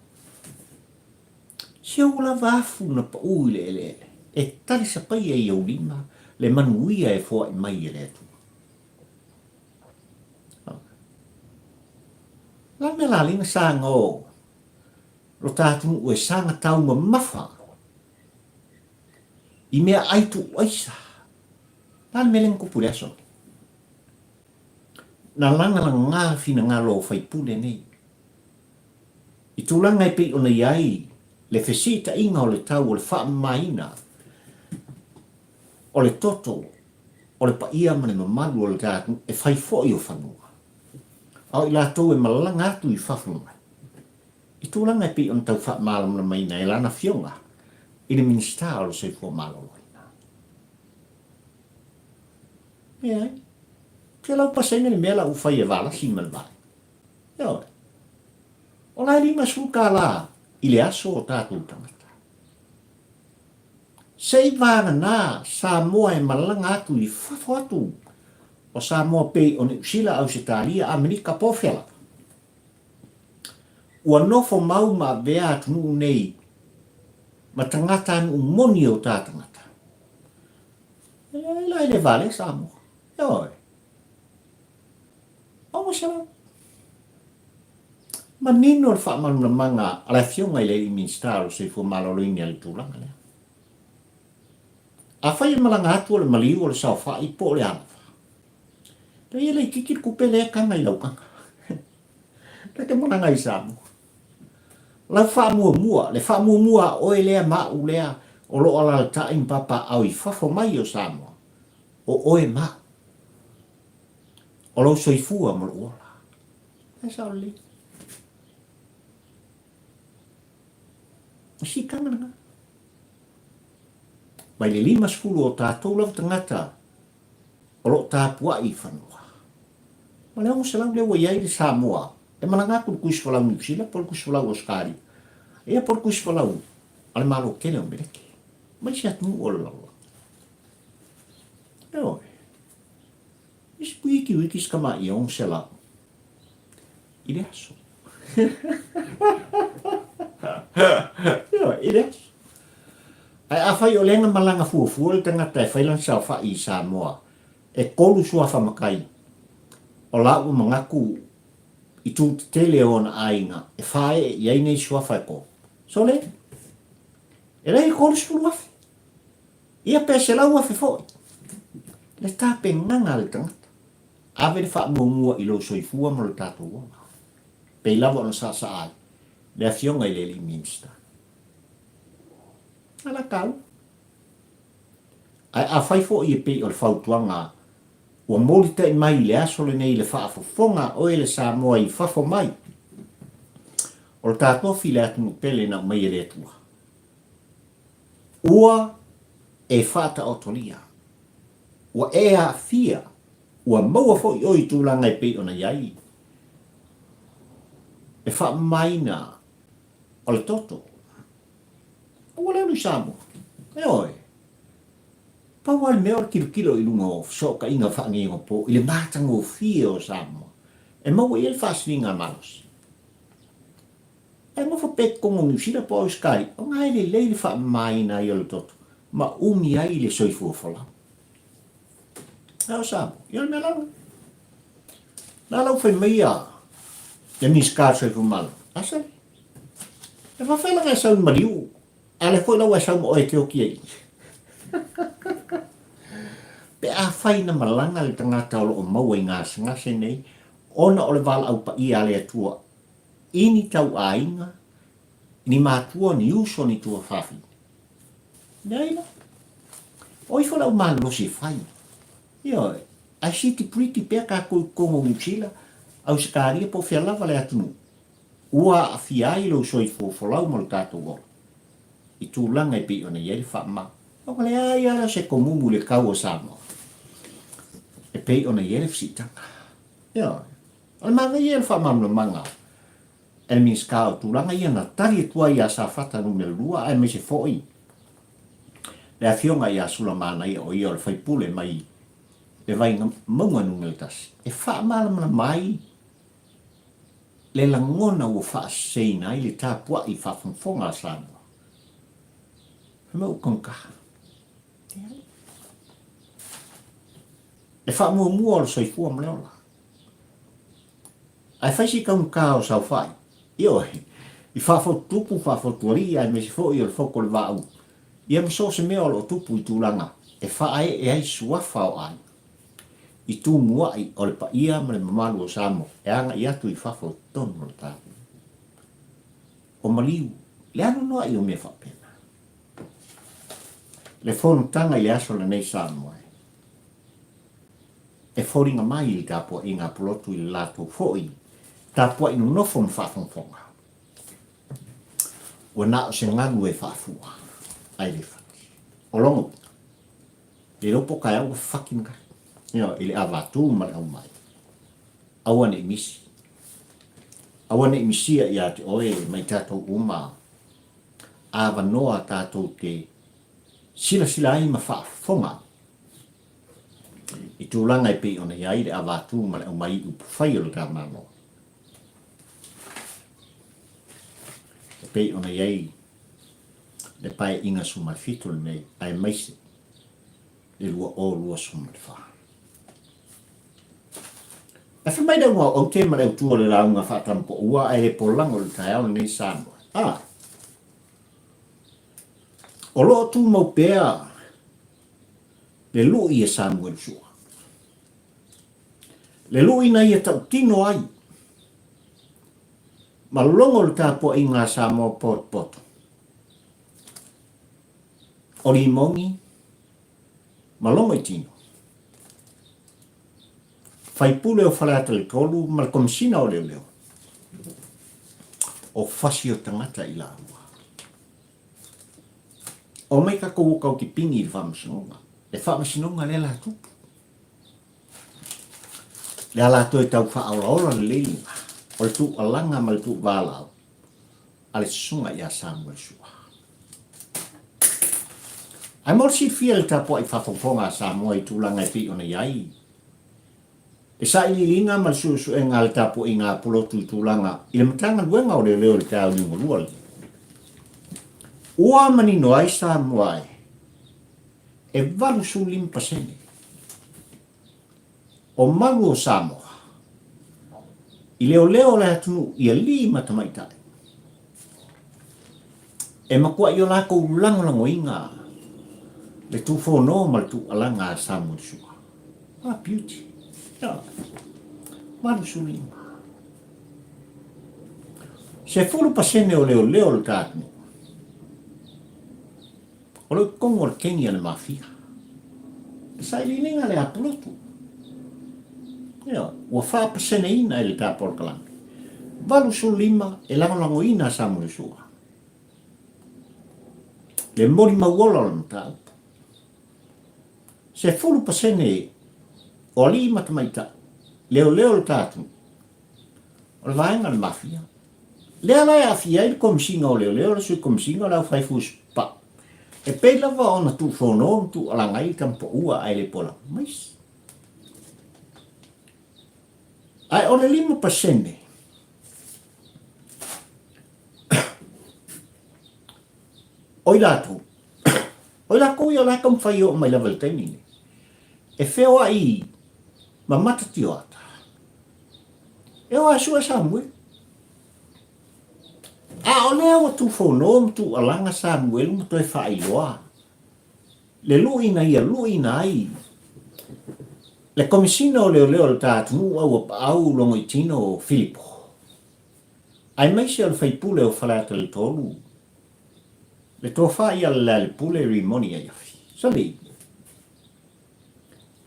Si ou lava afu na pau i le eleele, e talisapaia i ou lima le manuia e foai mai e le Atua. O le a le mea la lea na saga o lo ta atunuu e saga taumamafa i mea ai tuuaisa? O le a le mea lea na tupu i le aso nei? Na lagalaga finagalo o faipule nei i tulaga e pei ona i ai le fesiitaiga o le tau o le faamamaina o le toto o le paia ma le mamalu o le atunuu e fai foi o fanua, a o i latou e malaga atu i fafo mai, i tulaga e pei ona tau faamalamalamaina e lana Afioga i le Minisita o le Soifua Maloloina. Leai. Te lau pasene le mea la ua fai e Valasi ma le Vale. Ioe. O la e 50 tālā i le aso o tātou tagata. Se i vānganā Samoa e malaga atu i fafo atu o Samoa pei o Niu Sila, Ausetalia, Amerika po o fea lava. Ua nofo mau ma avea atunuu nei ma tagatanuu moni o ta tagata. E leai la e le valea Samoa. Ioe. 600. Manino le faamalamalamaga a le Afioga i le Alii Minisita o le Soifua Maloloina i le tulaga lea. Afai e malaga atu o le maliu o le saofai po o le a lava, pei e laitiiti le tupe lea e taga i lau taga. Ta te malaga i Samoa. Lau faamuamua, le faamuamua a oe lea ma au lea o lo o alalatai ma papaaao i fafo mai o Samoa, o oe ma au. O lou soifua ma lou ola. E sao lelei. O sitaga lena. Mai le 50 o tatou lava tagata o lo o tapuai i fanua. Ma le 600 lea ua i ai le Samoa e malaga atu le tusi folau Niu Sila po o le tusi folau Ausetalia, ia po o le tusi folau a le Malo tele o Meleki ma isi atunuu o le lalolagi. Ioe. Isi wiki wiki si tamaʻi e 600 i le aso. Ioe, i le aso. Ae afai o lea na malaga fuafua le tagata e fai lana saofai i Samoa, e tolu suafa matai, o la ua manatu i tū tetele o ona aiga e fāeʻe i ai nei suafa e tolu. Sole, e leai e 30,000. Ia pe 100,000 foi. Le tapenaga a le tagata. Ave le faamuamua i lou soifua ma lo tatou ola. Pei lava ona saasaa ai le Afioga i le Alii Minista. A la taua. Ae afai foi e pei o le fautuaga ua molitai mai i le aso lenei i le faafofoga a oe le Samoa i fafo mai, o le ta tofi le atunuu pele na aumai e le Atua. Ua e faataotolia, ua e aafia, ua maua foi oe i tulaga e pei ona i ai le faamamaina o le toto. Aua le alu i Samoa. Ioe. Pau lava le mea o le tilotilo i luga o fesootaiga faaneionapo i le matagofie o Samoa e maua i ai le faasiliga malosi. Ae nofo pea i totonu o Niu Sila po o Ausetalia, o na e lelei le faamamaina ai o le toto. ma umi ai le soifua folau. A o Samoa, ia o le mea lalo. Na lau fai mai a le Minisita o le Soifua Maloloina, a sole, e faafefea la ona e sau i maliu, a o lea foi la ua e sau ma oe e te oti ai. Pe afai na malaga le tagata o lo o maua i gasegase nei ona o le valaau paia a le Atua i ni tauaiga, ni matua, ni uso, ni tuafafine, leai la. O ifo lau malolosi e fai. Ioe, ae siti pretty pea tatou i totonu o Niu Sila, Ausetalia po o fea lava le atunuu ua aafia ai lou soifua folau ma lo tatou ola i tulaga e pei ona i ai le faamama. Ona leai lava lea o se tomumu i le tau o Samoa e pei ona i ai le fesiitaga. Ioe, o le manaia ia o le faamalamalamaga e le Minisita o tulaga ia na tali atu ai ia Safata Nu.2 aemaise foi le Afioga ia Sulamanaia o ia o le faipule mai le Vaimauga Nu.1 e faamalamalama ai le lagona ua faaseseina ai le tapuai faafogafoga a Samoa. Fai mai ua taugata. Leai. Le faamuamua o le soifua ma le ola. Ae fai si taugata o saofai, ioe, i faafotutupu, faafotualii aemaise foi o le foto o le vaaulu, ia ma so o se mea o lo o tupu i tulaga e faaee ai suafa o aiga, i tumuai o le paia ma le mamalu o Samoa e agai atu i fafo i totonu o le tatou O maliu, le anoanoai o mea faapena. Le fonotaga i le aso lenei Samoa e. E foliga mai le tapuaiga a Pulotu i le latou foi tapuai nonofo ma faafogafoga. Ua na o se galu e faafua, ae le fati. O lona uiga, le iloa po o taeao ua fafati ma tatou, ioe, i le avatū ma le aumai. Aua ne i misi. Aua ne i misia ia te oe ma i tatou uma avanoa tatou te silasila ai ma faafofoga ai i tulaga e pei ona i ai le avatū ma le aumai i upufai o le ta Malo, e pei ona i ai le Paeaiga 17 lenei aemaise le 2024. Ae fai mai le auga o aute ma le autu o le lauga faatamapoua ae le polago i le taeao lenei Samoa. A! O lo o tumau pea le lui e Samuelu Sua. Le lui na ia tautino ai ma logo le tapuaiga a Samoa potopoto. O Limogi ma Logoitino, faipule o Faleata le 3 ma le Komesina o Leoleo, o fasi o tagata i laua. Omai tatou o tau tipini i le faamasinoga. Le faamasinoga lea la tupu. Le a latou e tau faaolaola lelei lena, o le tuualaga ma le tuuvalaau a le susuga ia Samuel Sua. Ae mo le silafia i le tapuai faafogafoga a Samoa i tulaga e pei ona i ai, Le sailiiliga ma le suesuega a le tapuaiga a Pulotu i tulaga i le Matagaluega o Leoleo i le taeao liugalua lenei. Ua manino ai Samoa e 85% o malu o Samoa i leoleo o le atunuu i alii ma tamaitai e matuai o latou lagolagoina le tufono ma le tuualaga a Samoa Sua. Ah, beauty. Ia, 85. 10% o leoleo o le ta atunuu. O lo o i totonu o le keni a le mafia. E sailiiliga le apulotu. Ia, ua faapaseneina e le ta polokalame. 85 e lagolagoina a Samuel Sua. Le molimau ola o le mataupu. 10% o alii ma tamaitai, leoleo le ta atunuu, o le vaega o le mafia. Lea la e aafia ai le Komesina o Leoleo, le Sui Komesina o le Aufai Fusi-pa, e pei lava ona tuufono ma tuualaga ai le tamapaua ae le pola maisi. Ae o le 5% o i latou. O i lakou ia o la e taumafai e oo mai lava i le taimi lenei. E feoai ma Matatioata. E o a sue Samuelu. A o lea ua tufono ma tuualaga Samuelu ma toe faailoa le lui na ia luiina ai le Komesina o Leoleo o le ta atunuu Auapaau Logoitino Filipo, aemaise o le faipule o Faleata le 3, le Tofa ia Lealailepule Rimoni Aiafi. Soli!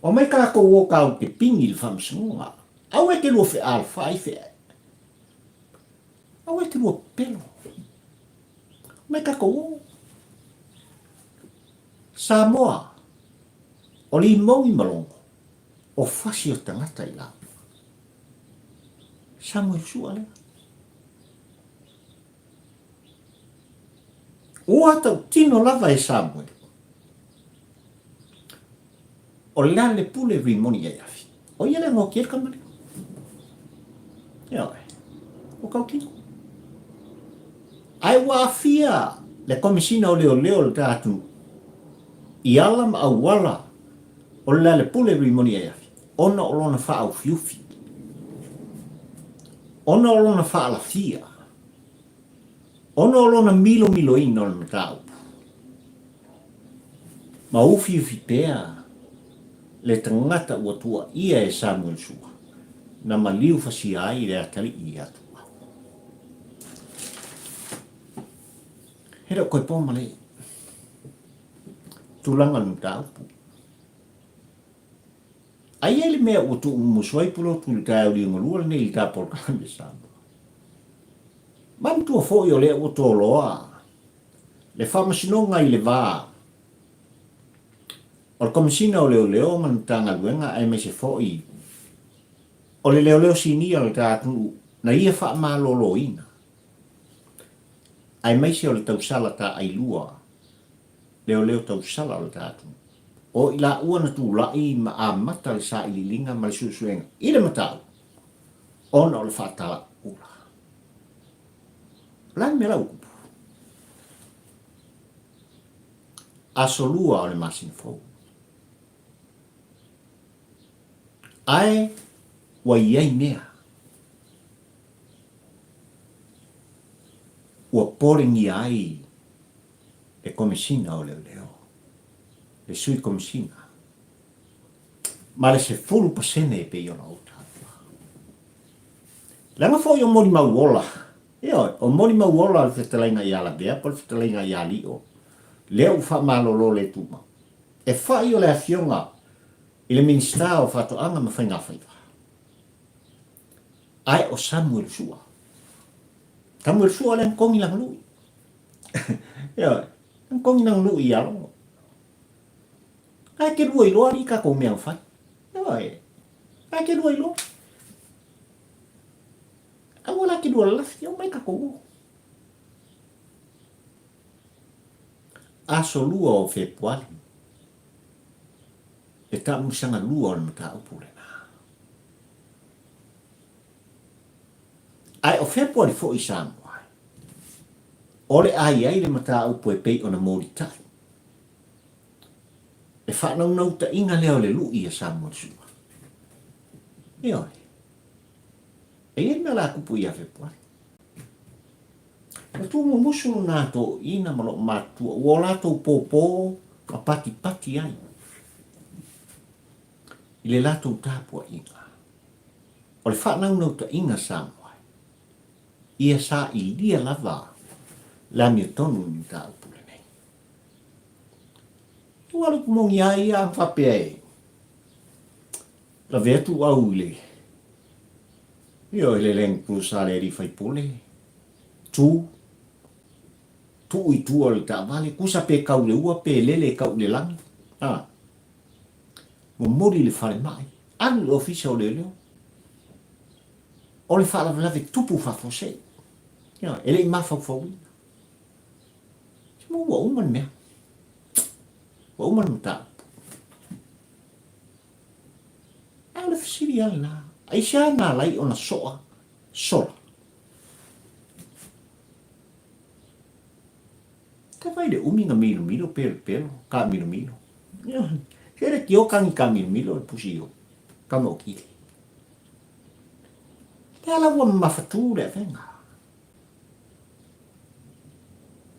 Omai tatou o tatou te pigi i le faamasinoga. Aua e te lua fealofai fe. Aua e te lua pepelo. Omai tatou o. Samoa, o Limogi ma Logo, o fasi o tagata i laua. Samuel Sua lea. Ua tautino lava e Samuel. O le a le pule rimoni ai afi. O ia le ngoki e kamali. Ioe. O tautino. Ae ua aafia le Komesina o Leoleo o le ta atunuu i ala ma auala o le Lealepule Rimoni Aiafi ona o lona faaufiufi, ona o lona faalafia, ona o lona milomiloina o le mataupu, ma ufiufi pea le tagata ua tuuaia e Samuel Sua na maliu fasia ai le atalii ia Tuuau. He le o koe po ma le tulaga o le mataupu. Aia i le mea ua tuumumusu ai Pulotu i le taeao liugalua lenei i le ta polokalame Samoa. Manatua foi o lea ua toloa le faamasinoga i le va o le Komesina o Leoleo ma le Matagaluega aemaise foi o le Leoleo Sinia o le ta atunuu na ia faamaloloina aemaise o le tausala taailua leoleo tausala o le ta atunuu. O i laua na tulai ma amata le sailiiliga ma le suesuega i le mataupu ona o le faatalaula. O le a le mea la ua tupu? Aso lua o le masina fou. Ae ua i ai mea ua polegia ai le Komesina o Leoleo, le Sui Komesina, ma le 10% e pei ona ou taua. Leaga foi o molimau ola, ioe, o molimau ola o le fetalaiga ia Lavea po o le fetalaiga ia Lio, lea ua faamalolo le tumau. E fai o le afioga i le Minisita o Faatoaga ma Faigafaiva, ae o Samuel Sua. Samuel Sua lea na togi lana lui. Ioe, na togi lana lui ia Logo. Ae te lua iloa alii tatou mea na fai. Ioe, ae te lua iloa. Aua la te lua lalafi, omai tatou o. Aso lua o Fepuari, le taamusaga lua o le mataupu lena. Ae o Fepuari foi Samoa, o le a i ai le mataupu e pei ona molitai. Le faanaunautaiga lea o le lui a Samoa Su'a. Ioe. E i ai le mea o le a tupu ia Fepuari. Ua tuumumusu lona toeaiina ma loo matutua ua o latou pōpō ma patipati ai i le latou tapuaiga. O le faanaunautaiga Samoa, ia sailia lava le amiotonu i le mataupu lenei. Ua alu moni ai ia ma faapea e lave atu au i le ioe le Land Cruiser a le alii faipule, tu, tuu i tua o le taavale, tusa pe kau i le ua pe lele kau i le lagi, a, momoli i le falemai, alu i le ofisa o leoleo. O le faalavelave tupu faafuasei, ioe, e le i mafaufauina. Ua uma le mea. Ua uma le mataupu. Ae o le fesili lava lena, aisea na ala ai ona soa sola? Te vai le umi na milomilo pelopelo, kaamilomilo. Ioe. Se le tio kagi kaamilomilo le pusi o kama o kili. Le ala ua mamafatū le avega.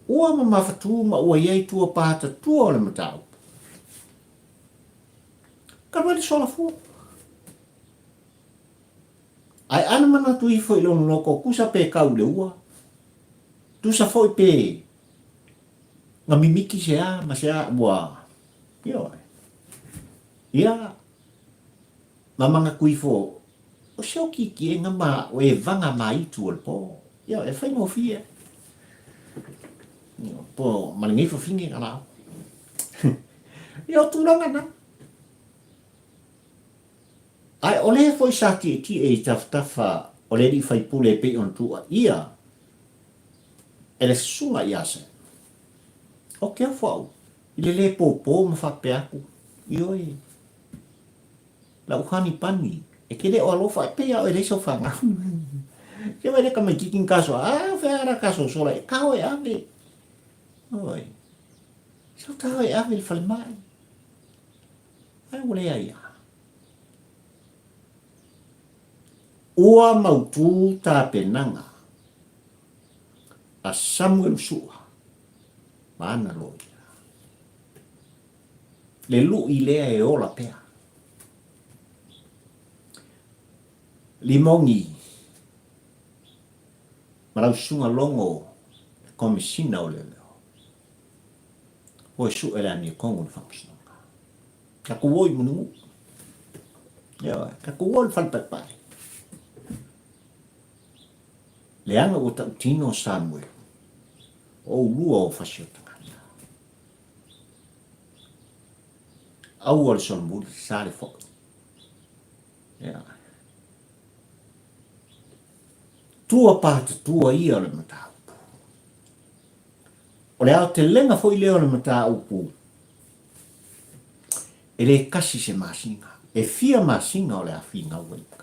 Ua mamafatū ma ua iai tua pahatatua o le mataupu. Talu ai le solafua. Ae ana manatu ifo i lona loko, tusa pe kau i le ua, tusa foi pe na mimiti se a ma se a ua, ioe. Ia, ma manatu ifo, o se okikiega ma o e vaga ma itu o le po. Ioe, e faigofie. Po ma lenei fafine na lau. Ia o tulaga na. Ae o lea foi sa tietie i tafatafa o le alii faipule e pei ona tuuaia e le susuga ia Sam. O ke ofo au i le lē pōpō ma faapea atu, Ioe, lau honey bunny, e te le o alofa, e pei a oe leai sau fanau. Ke wai le tamaititi ni kaso, a o fea ara kaso sola, e kao e ave. Oi, sau tao e ave i le falemai. Ai ua leai a. Ua mautū tapenaga a Samuelu Su'a ma ana loia. Le lu'i lea e ola pea. Limogi ma lau susuga Logo le Komesina o Leoleo. O e su'e le amiotonu i le faamasinoga. Tatou o i Mulimu'u. Ioe, tatou o i le falepaepae. Leaga ua tautino Samuelu, o oulua o fasi o tagata. Aua le solomuli, sa le fo'i. Ioe. Tua patatua ia o le mataupu. O le aotelega foi lea o le mataupu, e le kasi se masina, e fia masina o le a finau ai le mataupu.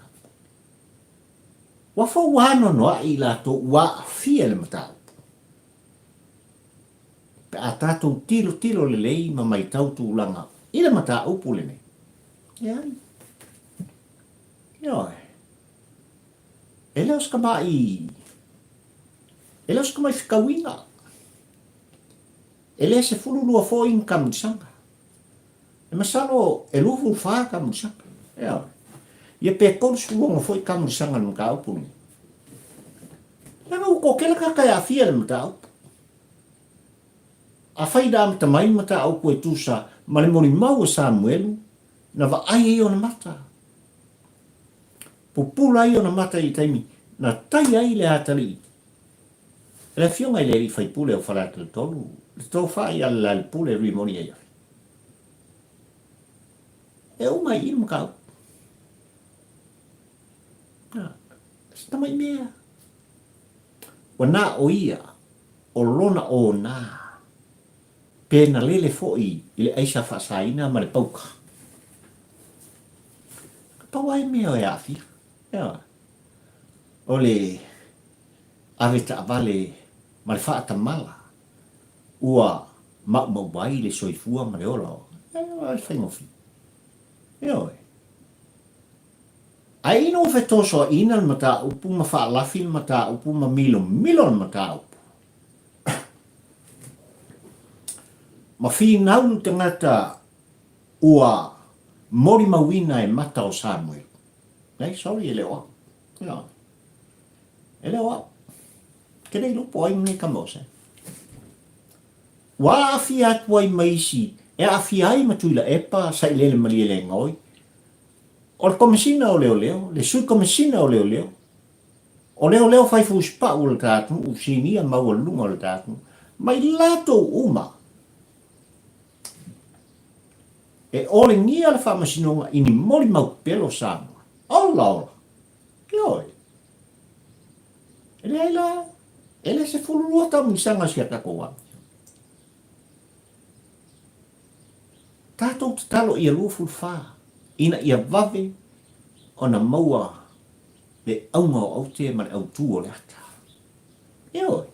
Ua fou anoanoai i latou ua aafia i le mataupu. Pe a tatou tilotilo lelei ma maitau tulaga i le mataupu lenei, leai. Ioe. E le o se tamai, e le o se tamai fetauiga. E le 12 foi ni tamulisaga. E masalo e 24 tamulisaga. Ioe. Ia pe 36 foi tamulisaga i le mataupu lenei. Leaga ua toatele tagata e aafia i le mataupu. Afai na amata mai le mataupu e tusa ma le molimau a Samuelu, na vaai ai ona mata. Pupula ai ona mata i le taimi na tai ai le atalii e le afioga i le alii faipule o Faleata 3, le tofa ia Lealailepule Rimoni Aiafi. E uma ai i i le mataupu. Na, se tamai mea. Ua na o ia o lona onā, pe na lele foi i le aisa faasaina ma le pauka. Na pau lava mea e aafia, ioe, o le ave taavale ma le faatamala ua maumau ai le soifua ma le ola o, e faigofie. Ioe. Ae ina ua fetosoaina le mataupu ma faalafi le mataupu ma milomilo le mataupu, ma finau le tagata ua molimauina e mata o Samuelu. Nei, sorry, e le o au. Ioe. E le o au. Ke le iloa po o ai lenei tama o Sam. Ua aafia atu ai ma isi e aafia ai ma Tuilaepa, Sailele Malielegaoi, o le Komesina o Leoleo, le Sui Komesina o Leoleo, o leoleo fai fusipau o le ta atunuu, sinia maualuluga o le ta atunuu, ma i latou uma e olegia le faamasinoga i ni molimau pepelo o Samoa. Ola ola! Ioe! E leai la, e le 12 tamulisaga si a tatou ame. Tatou tatalo ia 24 ina ia vave ona maua le auga o aute ma le autū o le ata. Ioe!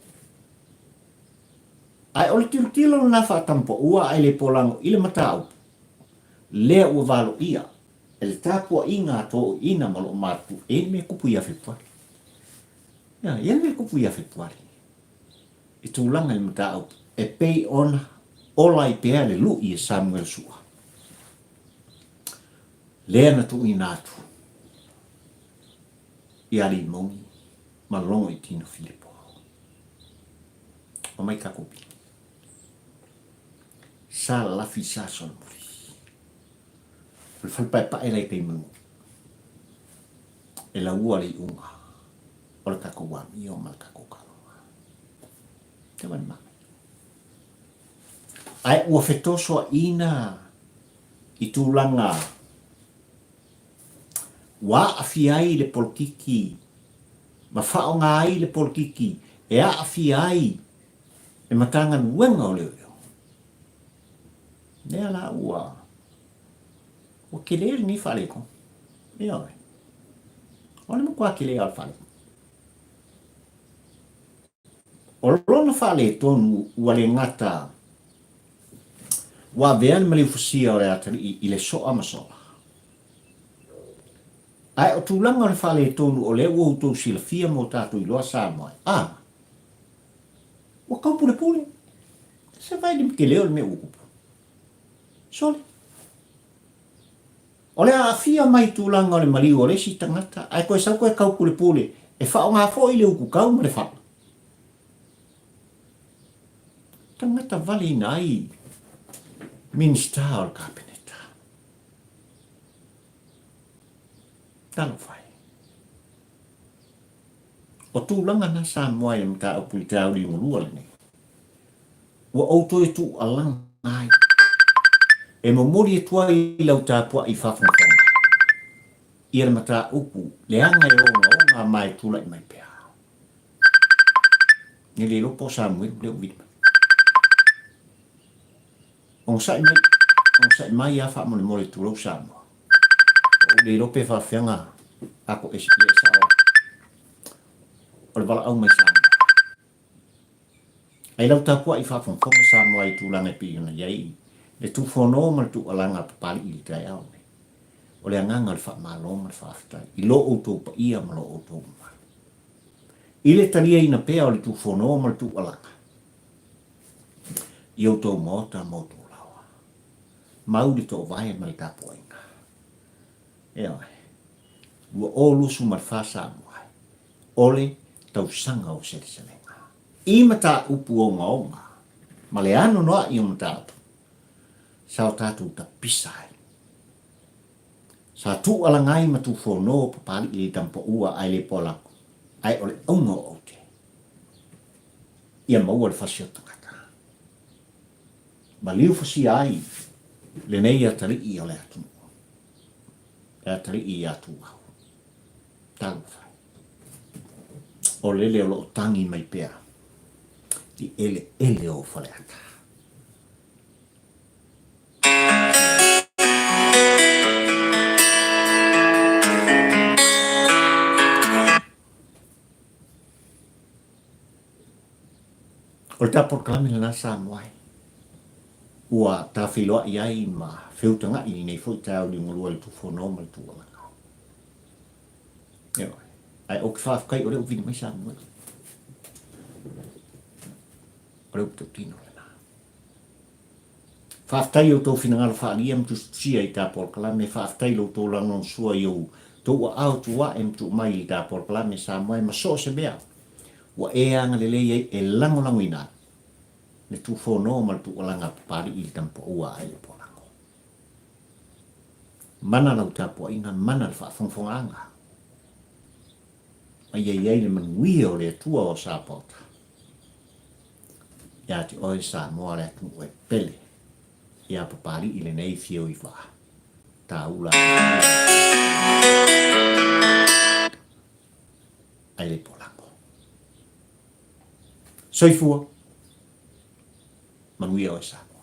Ae o le tilotilo lena faatampaua ae le polago i le mataupu lea ua valoia e le tapuaiga a toeaiina ma loo matutu e i ai le mea tupu ia Fepuari. Ia, e i ai le mea tupu ia Fepuari i tulaga i le mataupu e pei ona ola ai pea le lui e Samuel Sua lea na tuuina atu ia Limoni ma Logoitino Filipo. Omai tatou pili. Sa lalafi sa solomuli. O le fale paepae la i tai manu. E laua le iuga o le tatou amio ma le tatou taaloga. Te wani mama. Ae ua fetosoaina i tulaga ua aafia ai le polokiki ma faaaoga ai le polokiki e aafia ai le Matagaluega o Leoleo. Lea la ua ua tele lenei faaletonu. Ioe. O le matua tele lava o le faaletonu. O lona faaletonu ua le gata ua avea le maliufasia o le atalii i le soa ma sola. Ae o tulaga o le faaletonu o lea ua outou silafia ma o tatou iloa Samoa e, a, ua tau pulepule. Se vaai le tele o le mea ua tupu. Sole. O le aafia mai i tulaga o le maliu o le isi tagata, ae toe sau toe tau pulepule e faaaoga foi le ututau ma le fala. Tagata valeina ai Minisita o le Kapeneta. Talofa e. O tulaga na Samoa i le mataupu i le taeao liugalua lenei. Ua ou toe tuualaga ai. E momoli atu ai i lau tapuai faafogafoga ia le mataupu leaga e ogaoga ma e tulai mai pea. Ne le iloa po o Samuelu lea ua vili mai. Onosai mai, onosai mai lava faamolemole tulou Samoa. Ua ou le iloa pe faafefea ona ako ese ia e sao o le valaau mai Samoa. Ai lau tapuai faafogafoga Samoa i tulaga e pei ona i ai le tufono ma le tuualaga a Papalii i le taeao lenei. O le agaga o le faamalo ma le faafetai i lo outou paia ma lo outou mamalu. I le taliaina pea o le tufono ma le tuualaga i outou maota ma outou laoa. Mau le toovae ma le tapuaiga. Ioe. 2024 Samoa. O le tausaga o seleselega. I mataupu ogaoga ma le anoanoai o mataupu sa o tatou tapisa ai. Sa tuualaga ai ma tufono Papalii le tampaua ae le poalago, ae o le auga o aute, ia maua le fasi o tagata. Maliu fasia ai lenei atalii o le atunuu, le atalii ia Tuau. Talofa e. O lele o lo o tagi mai pea i eleele o Faleata. O le ta polokalame lena Samoa e ua tafeiloai ai ma feutaga'i i lenei foi taeao liugalua i le Tufono ma le Tualaga. Ioe. Ae ou te faafetai o lea ua vili mai Samuel. O le upu tautino lena. Faafetai i outou finagalo faaalia ma tusitusia i ta polokalame. Faafetai i lo outou lagolagosua i ou tou aao tuae ma tuu mai i ta polokalame Samoa e ma so o se mea ua e agalelei ai e lagolagoina ai le tufono ma le tuualaga a Papalii i le tamapaua a le Polago. Mana lau tapuaiga, mana le faafogafogaaga. Ma ia i ai le manuia o le Atua o Sapaota. Ia te oe Samoa le atunuu e pele ia Papalii lenei fio i vaa. Tāula ai le polago. Soifua, manuia oe Samoa.